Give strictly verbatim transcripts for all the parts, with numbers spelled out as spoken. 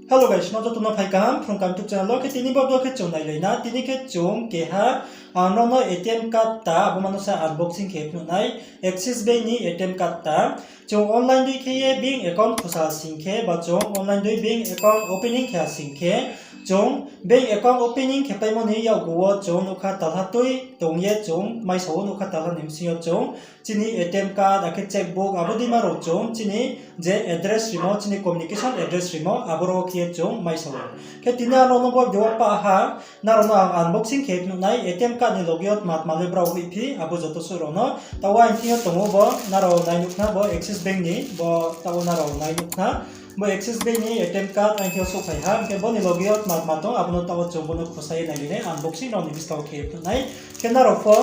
Hello guys, no joto no phai kaham Phrung Kaham YouTube channel wo. Khe tini bo video khe chung nailai na, tini khe chung keha ang nrao no A T M card ta, abo ma no sa unboxing khe phnuh nai, Axis Bank ni A T M card ta. Chung online dei khe ye bank account khusa sing khe, ba chung online dei bank account opening khe sing khe, chung bank account opening khe paimo ni yakgu wo chung nougkha talha tui tong ye chung maisa wo nougkha talha ni bsing yo chung chini A T M card, akhe cheque book, abo deima rao chung chini je address rimo, chini communication address rimo, aboro wo khe ye chung maisa ou. Khe tini ang nrao no bo video wo pah ha, nrao no ang unboxing khe phnuh nai, A T M card ni loge yo tma tma le brao hoihphi, abo joto suh rao no. Taoh wo ang thing yo tong ou bo, nrao nai nuh khna bo Axis Bank ni, bo taoh wo nrao nai nuh khna. Bo Axis Bank ni A T M card ang thing yo souhphai ha, hing khe bo ni loge yo tma tma tong, abo no taoh wo chung bo no khusa ye nailai nai, unboxing nrao ni buskang wo khe phnuh nai. Khe nrao pho,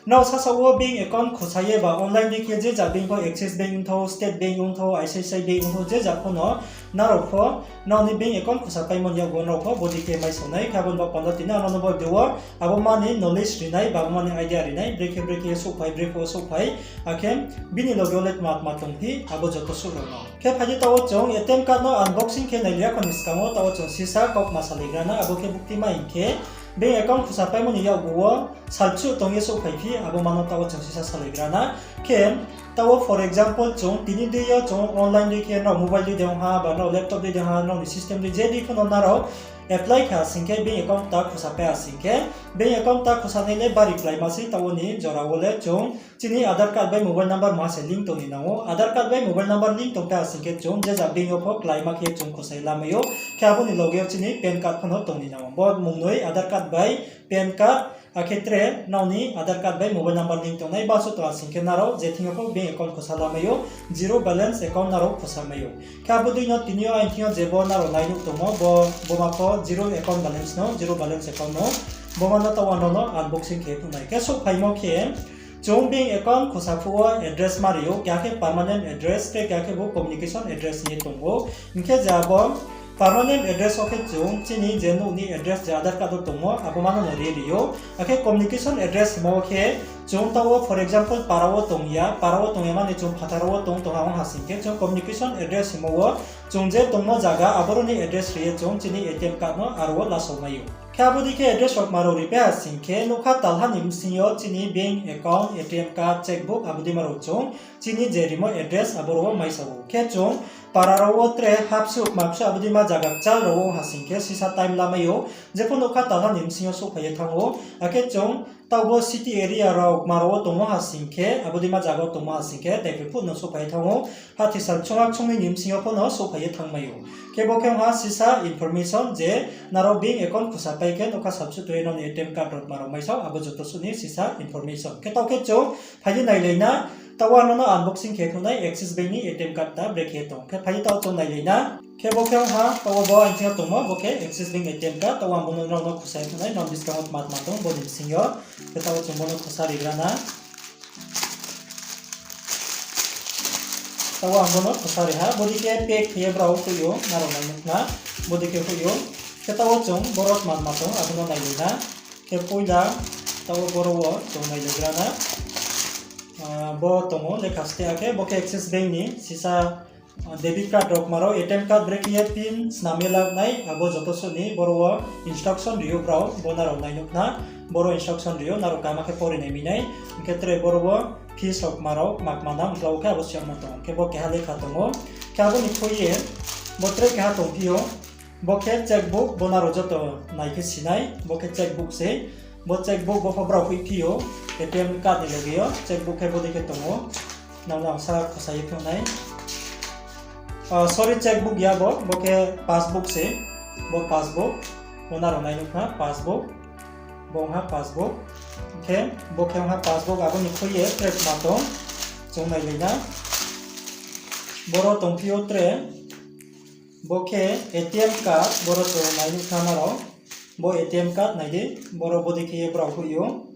nrao sasaoh wo bank account khusa ye ba online dei khe je ja bank pho, Axis Bank ongthou, State Bank ongthou, I C I C I Bank ongthou, je ja pho no, nrao pho, nrao ni bank account khusa paimo ni yakgu wo nrao pho bodei khe maisa nai. Khe abo ni baoh panda tini ang nrao no bo video wo abo ma ni knowledge ri nai, ba abo ma ni idea ri nai, brekhe brekhe ye souhphai, brekhe wo souhphai, akhe bini loge yo le tma tma tongphi, abo joto suh rao no. Khe phai di taoh wo chung A T M card no unboxing khe nailai ya kho ni skang wo taoh wo chung sisa kaukma salaigra na, abo khe buktima hing khe bank account khusa paimo ni yakgu wo salbsuh tong ye souhphaiphi, abo ma no taoh wo chung sisa salaigra na. Khe taoh wo for example chung tini dei yo chung online dei khe nrao mobile dei de ong ha, ba nrao laptop dei de ong ha, nrao ni system dei je dei pho no nrao apply kha sing khe bank account ta khusa pai ha sing khe, bank account ta khusa nai le bari kláima sei, taoh wo ni jora wo le chung chini Aadhaar card bai mobile number ma se link tong ni nang ou. Aadhaar card bai mobile number link tong pai ha sing khe chung je ja bank yo pho kláima khe chung khusa ye lamai ou. Khe abo ni loge yo chini PAN card pho no tong ni nang ou. Bo mungnoi Aadhaar card bai PAN card, akhe tre nrao ni Aadhaar card bai mobile number link tongnai basuh tong ha sing khe nrao je thing yo pho bank account khusa lamai ou, zero balance account nrao khusa mai ou. Khe abo dei no tini yo ang thing yo je bo nrao nai nuh tongmo, bo, bo ma pho zero account balance no, zero balance account no, bo ma no taoh wo ang nrao no unboxing khe phnuh nai. Khe souhphaimo khe, chung bank account khusa phuh wo address ma ri ou, keha khe permanent address, tre keha khe bo communication address hing ye tong ou. Hing khe je abo permanent address wo khe chung chini je nouh ni address je Aadhaar card wo tongmo, abo ma no no ri ri ou. Akhe communication address hingmo wo khe chung taoh wo for example para wo tong ya, para wo tong ya mani chung phathar wo tong tong ha ong ha sing khe chung communication address hingmo wo chung je tongmo zaga aboro ni address ri ye chung chini A T M card no aro wo lasao mai ou. Khe abo dei khe address rao kma rao ripai ha sing khe nougkha talha ni bsing yo chini bank account, A T M card, cheque book abo deima rao chung chini je rimo address aboro wo maisa ou. Khe chung para rao wo tre hapsuh kmapsuh abo deima zaga kchal rao wo ong ha sing khe sisa time lamai ou. Jepho nougkha talha ni bsing yo souhphai ye thanng ou. Akhe chung taoh bo city area rao kma rao wo tongmo ha sing khe, abo deima zaga wo tongmo ha sing khe, daiphroi phuh no souhphai ye thanng ou. Hathi sal chungha chungnoi ni bsing yo pho no souhphai ye thanngmai ou. Khe bo khe ong ha sisa information je nrao bank account khusa pai khe nougkha salbsuh tong ye nrao ni A T M card rao kma rao maisa ou, abo joto suh ni sisa information. Khe taoh khe chung phai di nailai na, taoh wo ang nrao no unboxing khe phnuh nai Axis Bank ni A T M card ta brekhe tong. Khe phai di taoh chung nailai na. Khe bo khe ong ha, taoh wo bo ang thing yo tongmo, bo khe Axis Bank A T M card, taoh wo ang bo no nrao no khusa ye phnuh nai, nrao ni buskang wo tma tma tong, bo ni bsing yo. Khe taoh wo chung bo no khusa rigra na. Taoh wo ang bo no khusa ri ha, bodei khe pack khe ye brao hoih ou, nrao nai nuh khna, bodei khe hoih ou. Khe taoh wo chung boro tma tma tong, abo no nailai na. Khe poila taoh wo boro wo chung nailaigra na. Ah, bo tong ou lekha steh, akhe bo khe Axis Bank ni sisa, ah, debit card rao kma rao, A T M card brekhe ye pin snam ye la nai, abo joto suh ni boro wo instruction ri ou brao, bo nrao nai nuh khna, boro instruction ri ou, nrao kaham khe pori nai mi nai, hing khe tre boro wo fees rao kma rao kma kma nang uklau khe abo siyamo tong, khe bo keha lekha tong ou, khe abo ni khui ye, bo tre keha tongphi ou, bo khe cheque book, bo nrao joto nai khe si nai, bo khe cheque book se, bo cheque book bo pho brao hoihphi ou, A T M card ni loge yo, cheque book khe bodei khe tong ou, nang no ang sa khusa ye phnuh nai. Ah, sorry, cheque book ya bo, bo khe passbook se, bo passbook, bo nrao nai nuh khna passbook, bo ong ha passbook, khe bo khe ong ha passbook, abo ni khui ye tre kma tong, chung nailai na. Boro tongphi ou tre, bo khe A T M card, boro chung nai nuh khna nrao, bo A T M card nai di, boro bodei khe ye brao hoih ou.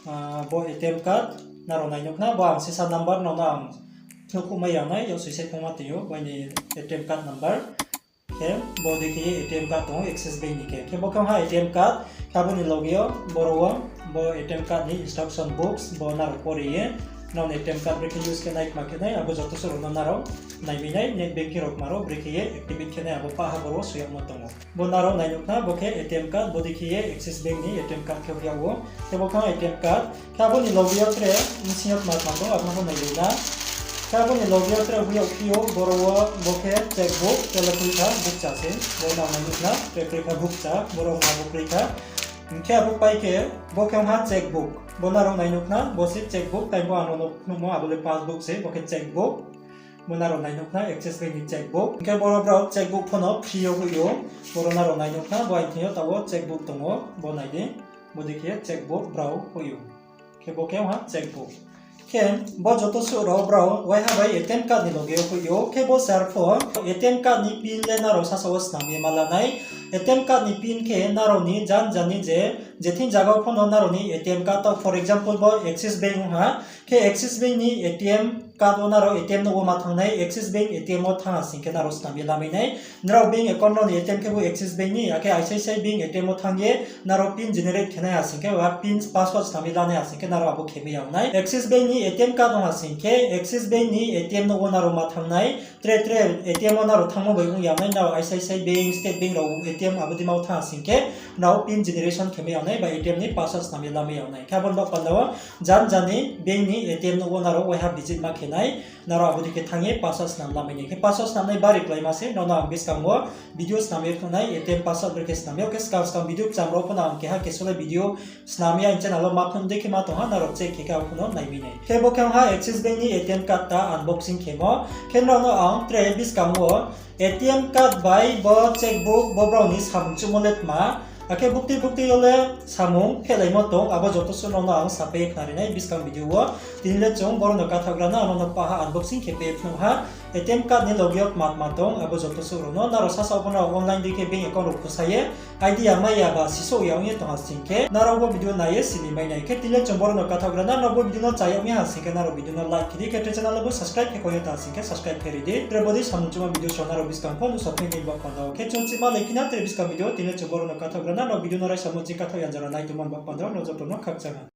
Ah, bo A T M card nrao nai nuh khna, bo ang sisa number nrao no ang phnuhkhouhmai ya nai, yaksoi sai phungma tong ou, bo ni A T M card number. Khe bodei khe ye A T M card tong ou Axis Bank ni khe. Khe bo khe ong ha A T M card, khe abo ni loge yo boro wo, bo A T M card ni instruction books, bo nrao pori ye, nrao ni A T M card brekhe use khe nai, kma khe nai, abo joto suh rao no nrao naimai nai, net banking rao kma rao brekhe ye activate khe nai, abo pah ha boro wo soi yagmo tong ou. Bo nrao nai nuh khna, bo khe A T M card, bodei khe ye Axis Bank ni A T M card khe hoih yag ou. Khe bo khe A T M card, khe abo ni loge yo tre bsing yo tma tma tong, abo no pho nailai na. Khe abo ni loge yo tre hoih yag phi ou, boro wo bo khe checkbook, tre le kroi kha, bukcha se, bo nrao nai nuh khna, tre kroi kha bukcha, boro abo kroi kha. Hing khe abo pai khe, bo khe ong ha checkbook, bo nrao nai nuh khna, bo se checkbook, tai bo ang no phnuhmo abo le passbook se, bo khe checkbook. Bo nrao nai nuh khna, Axis Bank ni checkbook. Hing khe boro brao checkbook pho no free yo hoih ou. Boro nrao nai nuh khna, bo aini thing yo taoh wo checkbook tong ou, bo nai di. Bodei khe checkbook brao hoih ou. Khe bo khe ong ha checkbook. Khe bo joto suh rao brao waiha bai A T M card ni loge yo hoih ou. Khe bo sir pho A T M card ni pin le nrao sasaoh wo snam ye ma la nai. A T M card ni pin khe nrao ni jan jan ni je, je thing zaga wo pho no nrao ni A T M card taoh, for example, bo Axis Bank ong ha. Khe Axis Bank ni A T M card wo nrao A T M nouh wo ma thanng nai, Axis Bank A T M wo thanng ha sing khe nrao snam ye lamai nai. Nrao bank account rao ni A T M khe bo Axis Bank ni, akhe I C I C I Bank A T M wo thanng ye nrao pin generate khe nai ha sing khe, ba pin password snam ye lanai ha sing khe nrao abo khe mai yag nai. Axis Bank ni A T M card ong ha sing khe Axis Bank ni A T M nouh wo nrao ma thanng nai. Tre tre A T M wo nrao thanngmo bai ong yag nai, nrao I C I C I Bank, State Bank rao A T M abo dei ma wo thanng ha sing khe, nrao pin generation khe mai yag nai, ba A T M ni password snam ye lamai yag nai. Khe abo ni baoh panda wo jan jan ni bank ni A T M nouh wo nrao waiha visit ma khe nai, nrao abo dei khe thanng ye password snam lamai nai. Khe password snamnai bari kláima se, nrao no ang buskang wo video snam ye phnuh nai, A T M password brekhe snam ya, khe skang skang video kcham rao pho no ang keha kesulai video snam ya, aini channel wo ma phnuh dei khe ma tong ha, nrao check khe khe abo pho no naimai nai. Khe bo khe ong ha Axis Bank ni A T M card ta unboxing khemo. Khe nrao no ang tre buskang wo A T M card bai bo checkbook bo brao ni samung chuhmo le tma, akhe buktui buktui yo le samung khehlaimo tong, abo joto suh nrao no ang sapai ye khnari nai buskang video wo. Tini le chung boro no kathaohgra no ang nrao no pah ha unboxing khe pai ye phnuh ha. A T M card ni loge yo tma tma tong, abo joto suh rao no nrao sasaoh pho no online dei khe bank account rao khusa ye idea mai ya ba sisouh ya ong ye tong ha sing khe, nrao bo video nai ye sini mai nai. Khe tini le chung boro no kathaohgra no, nrao bo video no cha yag mi ha sing khe nrao video no like khe di, khe tre channel bo subscribe khe koi ye tong ha sing khe subscribe khe ri di. Tre bodei samung chuhmo video so nrao buskang pho nuhsao phi ni baoh panda wo. Khe chung chima lai khe na tre buskang video, tini le chung boro no kathaohgra no, nrao video no raisa mo ching kathaoh ya jora nai tongmo baoh panda wo nrao joto no khakchang ha.